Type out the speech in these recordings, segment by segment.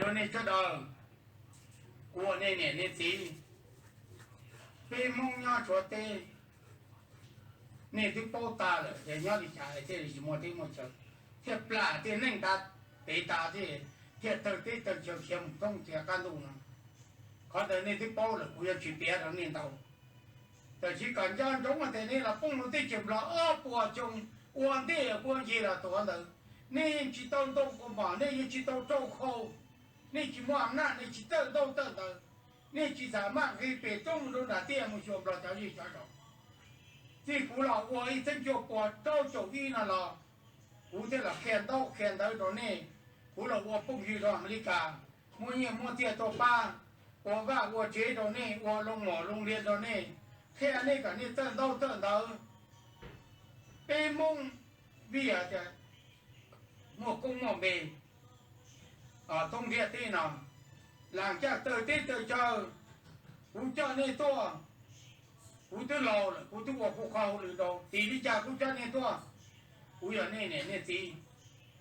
Rau nej sawv daws, kuv ua nej niam nej txiv, peb Hmoob nyob Suav teb, nej twb paub tag lawm tias nyob li cas thiaj li tsis muaj teb muaj chaw, thiaj plam thiaj neej tas pem tas thiab, thiaj tawg teb tawg chaw khiav mus thoob txhia qab ntuj no. Qhov ntawd nej twb paub lawm, kuv yuav tsis piav rau nej ntau. Tab sis kom nco ntsoov tias nej los poob lub teb chaws Nplog ob puas xyoo, ua ntej kuv ncig los tuav ntawd, nej yeej tsis tau ntoo kaus mom, nej yeej tsis tau rau khau, nej tsis muaj a naj, nej tsis txawj ntaub txawj ntawv, nej tsis xam maj nqis pem roob mus rau nram tiaj mus xyuas Nplog cov zej cov zos. Txij kuv los ua ib txhiab cuaj puas rau caum ib no los, kuv thiaj los qhia ntaub qhia ntawv rau nej. Kuv los ua phooj ywg rau Amelikas, muab nyiaj muab txiaj tuaj pab, ua vaj ua tsev rau nej, ua loo mom loo lias rau nej, qhia nej kom nej txawj ntaub txawj ntawv. Peb Hmoob vim tias muaj koob muaj npe thoob ntiaj teb no, lam caj tawg teb tawg chaw. Kuv coj nej tuaj, kuv twb laus lawm, kuv twb ua kuv qhov hauj lwm rau, vim li cas kuv coj nej tuaj? Kuv yog nej niam nej txiv,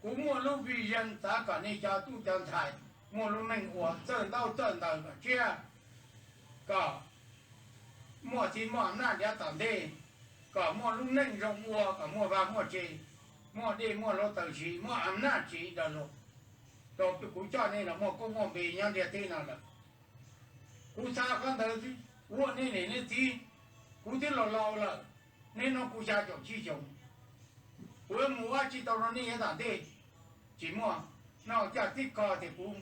kuv muaj lub vision xav kom nej cov tub cov ntxhais muaj lub neej ua, txawj ntaub txawj ntawv kom tshiab, kom muaj txiv muaj a naj ntiav tom ntej, kom muaj lub neej zoo ua, kom muaj vaj muaj tse, muaj dej muaj hlua taws siv, muaj a naj siv rau luag. Rau kuv coj nej los muaj koob muaj npe nyob ntiaj teb no lawm. Kuv xav qhov ntawd, kuv ua nej niam nej txiv, kuv twb laus laus lawm, nej no kuv xya caum tsib xyoos, kuv yuav mus ua tsis tau rau nej yav tom ntej. Tsis muaj, noj coj tib qho tias kuv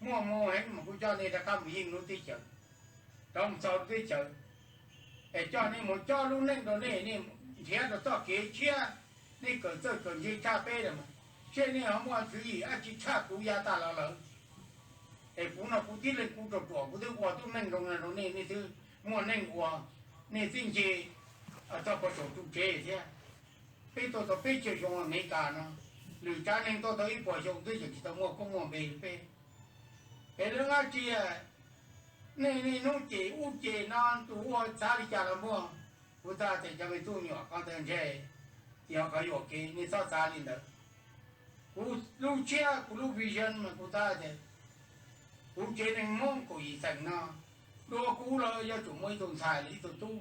muaj moo heev mas kuv coj nej rov qab mus yeej lub teb chaws, rov mus txog lub teb chaws, es coj nej mus cob lub neej rau nej, nej nrhiav rau txoj kev tshiab, nej kawm txawj kawm ntse tshaj peb lawm mas, seb nej ho muaj tswv yim dab tsi tshaj kuv yav tas los lawm. Es kuv no kuv tib leeg kuv ruam ruam kuv twb ua tub neej zoo no rau nej, nej twb muaj neej ua, nej twb nce txog puag saum ru tsev thiab. Peb tuaj tau peb caug xyoo Amelikas no, lwm tsav neeg tuaj tau ib puas xyoo twb tseem tsis tau muaj koob muaj npe li peb. Es lawv dab tsi, nej niaj hnub cem ub cem no, tus ua txav li cas los muaj. Kuv xav tias cov me tub me nyuam, qhov ntawd ntshe yog qhov yuam kev, nej txhob xav li ntawd. Kuv lub siab kuv lub vision mas kuv xav tias kuv tsev neeg Hmoob kaum yim xeem no, dua kuv los yuav tsum muaj ib tug ntxhais los ib tug tub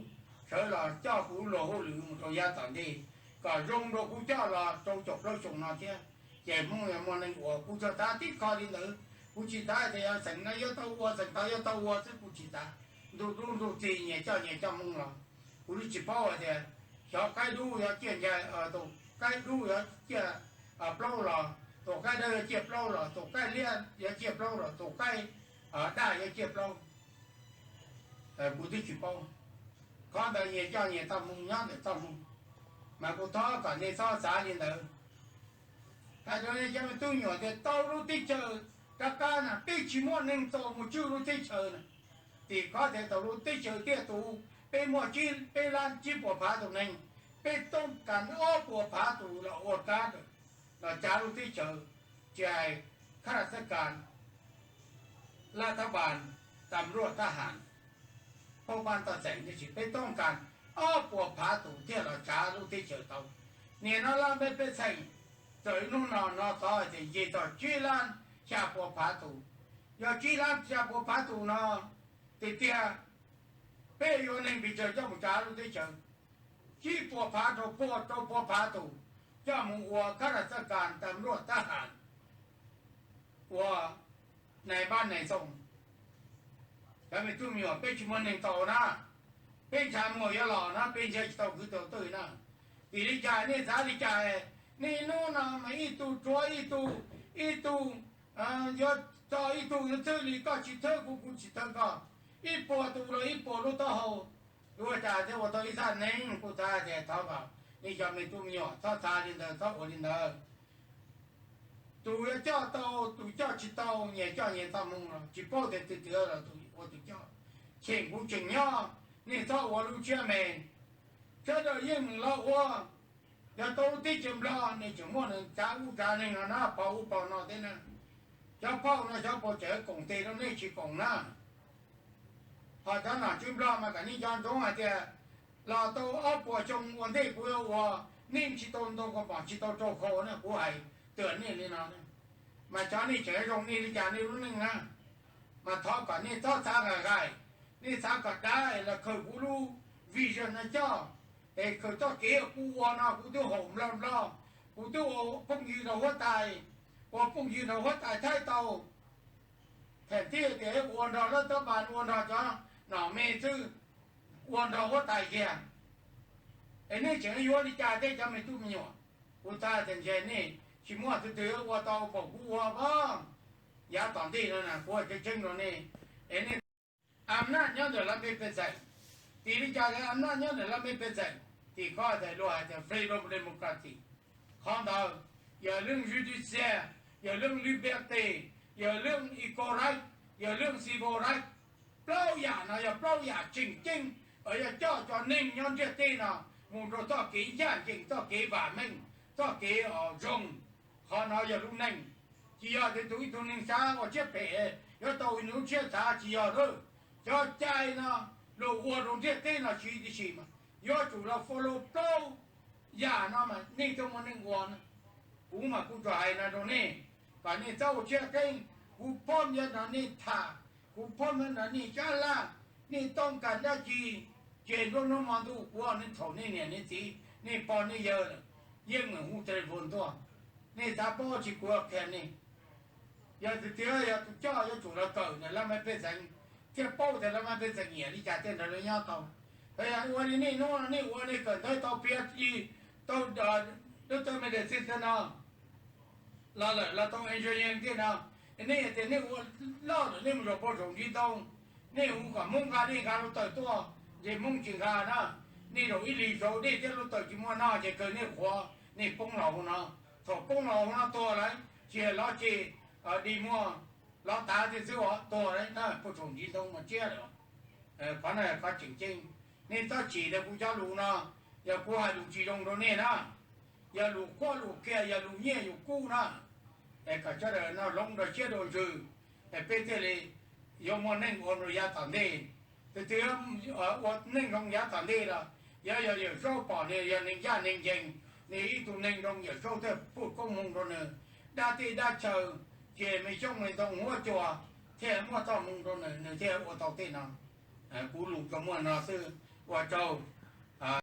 sawv los coj kuv luag hauj lwm mus rau yav tom ntej, kom zoo dua kuv coj los rau caum plaub xyoo no thiab. Ces Hmoob yuav muaj neej ua, kuv tsuas xav tib qho li ntawd. Kuv tsis xav tias yog xeem no yuav tau ua, xeem tod yuav tau ua xwb, kuv tsis xav. Ntuj dub ntuj txig nyias coj nyias coj moo los, kuv twb tsis paub hais tias xyov qaib dub yuav ciaj ncai, tus qaib dub yuav ciaj plaub los, tus qaib dawb yuav ciaj plaub los, tus qaib liab yuav ciaj plaub los, tus qaib daj yuav ciaj plaub. Kuv twb tsis paub. Qhov ntawd nyias coj nyias txoj moo nyob ntawm txoj moo, mas kuv thov kom nej txhob xav li ntawd. Hais rau nej cov me tub nyuam tias tau lub teb chaws rov qab na, peb tsis muaj neeg txaus mus tswj lub teb chaws na. Tim khov tias tau lub teb chaws tiaj tus, peb muaj tsib, peb lab tsib puas phav tus neeg, peb tooj kas ob puas phav tus los ua kab, los tsav lub teb chaws, tsis hais khab las xab kas, laj thab npas, tas mluaj thab has, phauj pab toj xeem, tiam sis peb tooj kas ob puas phav tus thiaj los tsav lub teb chaws tau. Nim no laj mej pej xeem, txawm hnub no hnov txog tias nce txog tsib lab xya puas phav tus. Yog tsib lab xya puas phav tus no, tiag tiag peb yuav neeg pes tsawg coj mus tsav lub teb chaws? Tsib puas phav rau puas, rau puas phav tus coj mus ua khab las xab kas, tas mluaj thab has, ua nais npab nais xoo. Cov me tub me nyuam, peb tsis muaj neeg txaus na, peb ntshav muag yuav los na, peb ntshav tsis tau kwv tau tij na. Vim li cas nej xav li cas? Niaj hnub no mas ib tug rhuav ib tug, ib tug yuav txog ib tug yuav txhawb li, koj tsis txhawb kuv, kuv tsis txhawb koj, ib puas tus los ib puas lub taub hau. Ua cas thiaj ua tau ib zaj neeg? Kuv xav tias thov kom nej cov me tub me nyuam txhob xav li ntawd, txhob ua li ntawd. Tus yuav coj tau, tus coj tsis tau, nyias coj nyias txoj moo los tsis paub tias twg twg los tus ua tus coj. Cheem kuv tseem nyob, nej txhob ua lub siab me. Sawv daws yeej meem los ua, yog tau lub teb chaws Nplog nej tseem muaj neeg tsav ub tsav neeg no na, phau ub phau no thiab na. Cov phauj no xyov puas tseem koom tes rau nej tsis koom na. Ho cov nom tswv Nplog mas kom nej nco ntsoov hais tias los tau ob puas xyoo ua ntej kuv yuav ua, nej tsis tau ntoo kaus mom tsis tau rau khau na, kuv hais twm nej li no. Mas cov nej tseem zoo nej li cas nej lub neej na, mas thov kom nej txhob xav nqaim nqaim, nej xav kom dav los khaws kuv lub vision no coj, es khaws txoj kev kuv ua no kuv twb haum nplog nplog, kuv twb ua phooj ywg rau huab tais, ua phooj ywg rau huab tais Thaib tau, them thiab tias ua nrog lawv tab mas ua nrog cov nom me xwb, ua nrog huab tais kiag. Es nej tseem yuav li cas tej cov me tub me nyuam? Kuv xav tias ntshe nej tsis muaj tus twg ua tau npaum kuv ua os. Yav tom ntej no na kuv hais tseeb tseeb rau nej, es nej, am naj nyob ntawm laj mej pej xeem. Tim li cas lawv am naj nyob ntawm laj mej pej xeem? Tim koj hais luag hais tias freedom democracy, qhov ntawd yog lub judicial, yog lub liberty, yog lub equal right, yog lub civil right. Plaub yam no yog plaub yam tseem ceeb uas yog coj cov neeg nyob ntiaj teb no mus rau txoj kev ncaj ncees, txoj kev vam meej, txoj kev zoo. Qhov no yog lub neej. Tsis yog tias tus ib tug neeg xav ua siab phem yuav tau nws lub siab xav, tsis yog lawm. Cov cai no luag ua rau ntiaj teb no tsis tib si mas yuav tsum los follow plaub yam no mas nej thiaj muaj neej ua na. Kuv mas kuv tsuas hais no rau nej, kom nej txhob ua siab qeeb. Kuv phob nyiaj nrog nej tham, kuv phob nyiaj nrog nej sab laj, nej toob kas dab tsi, ces nruab hnub hmo ntuj kuv ua nej thaum nej niam nej txiv nej pog nej yawg lawm, yeej meem hu telephone tuaj. Nej xav paub tsis kuv qhia nej. Yog tias yog tus coj yuav tsum los kawm ntawm laj mej pej xeem thiaj paub tias laj mej pej xeem nyiam li cas thiaj nrog lawv nyob tau. Yog ua li nej hnub no nej ua nej kawm ntawv tau PhD, tau doctor medicine no los lawm los tau engineer thiab no, nej tias nej ua loj lawm nej mus zaum paj tsaum ntiv ntoo, nej hu kom Hmoob nqa dej nqa hluav taws tuaj, ces Hmoob tsis nqa na. Nej zaum ib hlis zaum dej thiab hluav taws tsis muaj no ces kawg nej qhuav nej poob los hauv no. Thaum poob los hauv no tuag lawm ces lov ces di muag, lov tav thiab xwb os, tuag lawm na, paj tsaum ntiv ntoo mas tsiab lawm. Qhov no qhov tseem ceeb, nej txhob chim tias kuv cov lus no, yog kuv hais lus tsis zoo rau nej na, yog lus qhuab lus qhia, yog lus nyiaj yus kub na, es kom sawv daws noj hloov rau siab rau ntsws, es peb thiaj li yuav muaj neej ua rau yav tom ntej. Tus twg ua neej zoo yav tom ntej los yuav yog Yawm Saub pom nws yog neeg ncaj neeg ncees, nws ib tug neeg zoo Yawm Saub thiaj pub koob hmoov rau nws, dab teb dab chaw, ces me xyoob me ntoo huab cua thiaj muaj txoj hmoo rau nws, nws thiaj ua tau tej no. Kuv lus tsuas muaj no xwb, ua tsaug.